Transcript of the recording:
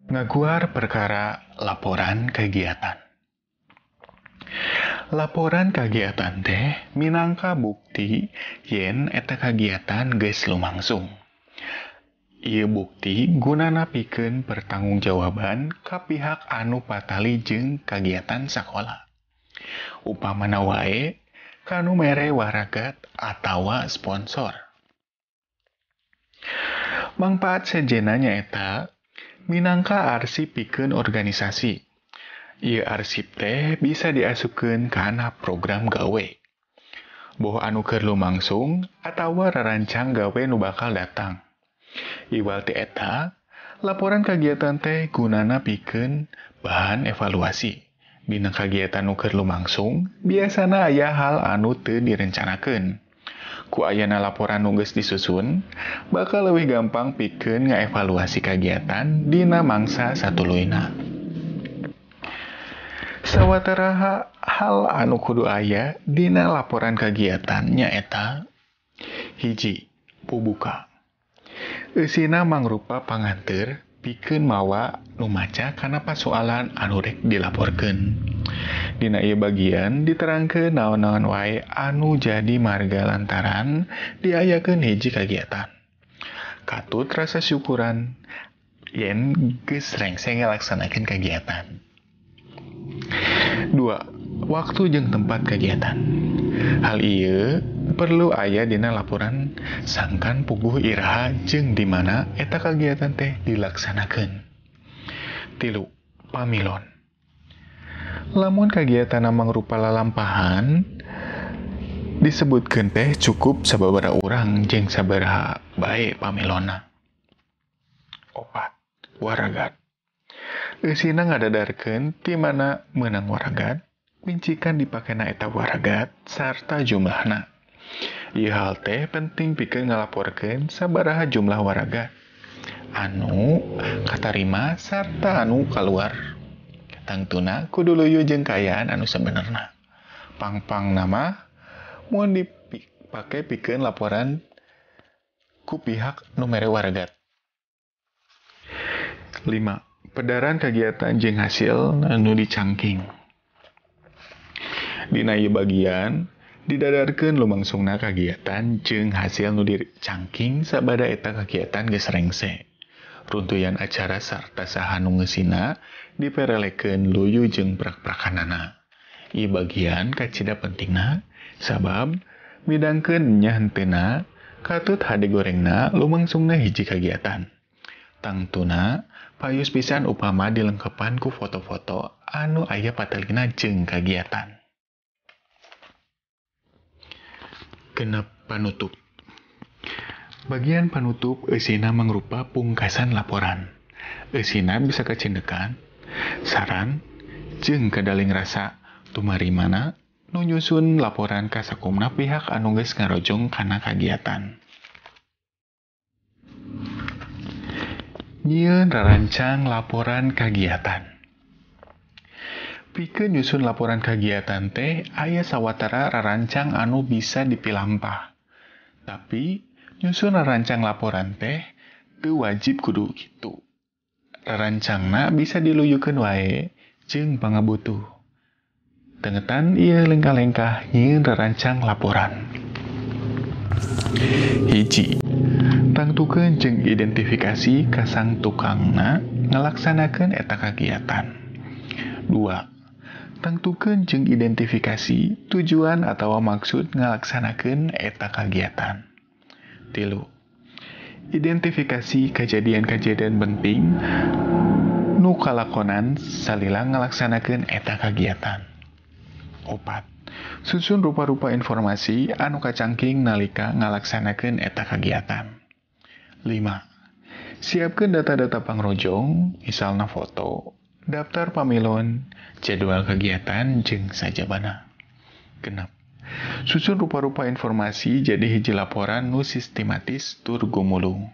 Ngaguar perkara laporan kegiatan. Laporan kegiatan teh minangka bukti yen eta kagiatan geus lumangsung. Ieu bukti gunana pikeun pertanggungjawaban ka pihak anu patali jeung kagiatan sakola. Upamana wae kanu mere waragat atawa sponsor. Mangpaat sejenna nyaeta minangka arsip pikeun organisasi. Ieu arsip teh bisa diasupkeun kana program gawe. Boh anu keur lumangsung atawa rarancang gawe nu bakal datang. Iwal ti eta, laporan kagiatan teh gunana pikeun bahan evaluasi. Dina kagiatan nu keur lumangsung, biasana aya hal anu teu direncanakeun. Ku ayana laporan nu geus disusun, bakal leuwih gampang pikeun ngaevaluasi kagiatan dina mangsa satuluyna. Sawatara hal anu kudu aya dina laporan kagiatan nyaeta: 1. Pubuka. Eusina mangrupa panganteur pikeun mawa nu maca kana pasoalan anu rek dilaporkeun. Dina ieu bagian diterangkeun naon-naon wae anu jadi marga lantaran diayakeun hiji kagiatan. Katut rasa syukuran yen geus rengse ngalaksanakeun kagiatan. 2. Waktu jeung tempat kagiatan. Hal ieu perlu aya dina laporan sangkan puguh iraha jeung di mana eta kagiatan teh dilaksanakeun. 3. Pamilon. Lamun kagiatanna mangrupa lalampahan, disebutkeun teh cukup sababaraha urang jeung sabaraha bae pamilonna. 4. Waragat. Eusina ngadadarkeun ti mana meunang waragat, rincikan dipakena eta waragat sarta jumlahna. Ieu hal teh penting pikeun ngalaporkeun sabaraha jumlah waragat anu katarima sarta anu kaluar. Tangtuna kudu luyu jeung kaayaan anu sabenerna. Pangpang nama mun dipake pikeun laporan ku pihak nu mere waragat. 5. Pedaran kagiatan jeung hasil anu dicangking. Dina ieu bagian didadarkeun lumangsungna kagiatan jeung hasil nu dicangking sabada eta kagiatan geus rengse. Runtuyan acara sarta saha nu ngeusina diperelekeun luyu jeung prak-prakanana. Ieu bagian kacida pentingna sabab midangkeun nya henteuna katut hade gorengna lumangsungna hiji kagiatan. Tangtuna payus pisan upama dilengkepan ku foto-foto anu aya patelina jeung kagiatan. 6. Panutup. Bagian panutup eusina mangrupa pungkasan laporan. Eusina bisa kacendekan, saran, jeung kadaling rasa tumarimana nu nyusun laporan ka sakumna pihak anu geus ngarojong kana kagiatan. Nyieun rarancang laporan kagiatan. Pikeun nyusun laporan kagiatan teh aya sawatara rarancang anu bisa dipilampah. Tapi nyusun rarancang laporan teh teu wajib kudu kitu. Rarancangna bisa diluyukeun wae jeung pangabutuh. Tengetan ieu lengkah-lengkah nyieun rarancang laporan. 1. Tangtukeun jeung identifikasi kasang tukangna ngalaksanakeun eta kagiatan. 2. Tangtukeun jeung identifikasi tujuan atawa maksud ngalaksanakeun eta kagiatan. 3. Identifikasi kejadian-kejadian penting nu kalakonan salila ngalaksanakeun eta kagiatan. 4. Susun rupa-rupa informasi anu kacangking nalika ngalaksanakeun eta kagiatan. 5. Siapkeun data-data pangrojong, misalna foto, daftar pamilon, jadwal kegiatan, jeung sajabana. 6. Susun rupa-rupa informasi jadi hiji laporan nu sistematis tur gumulung.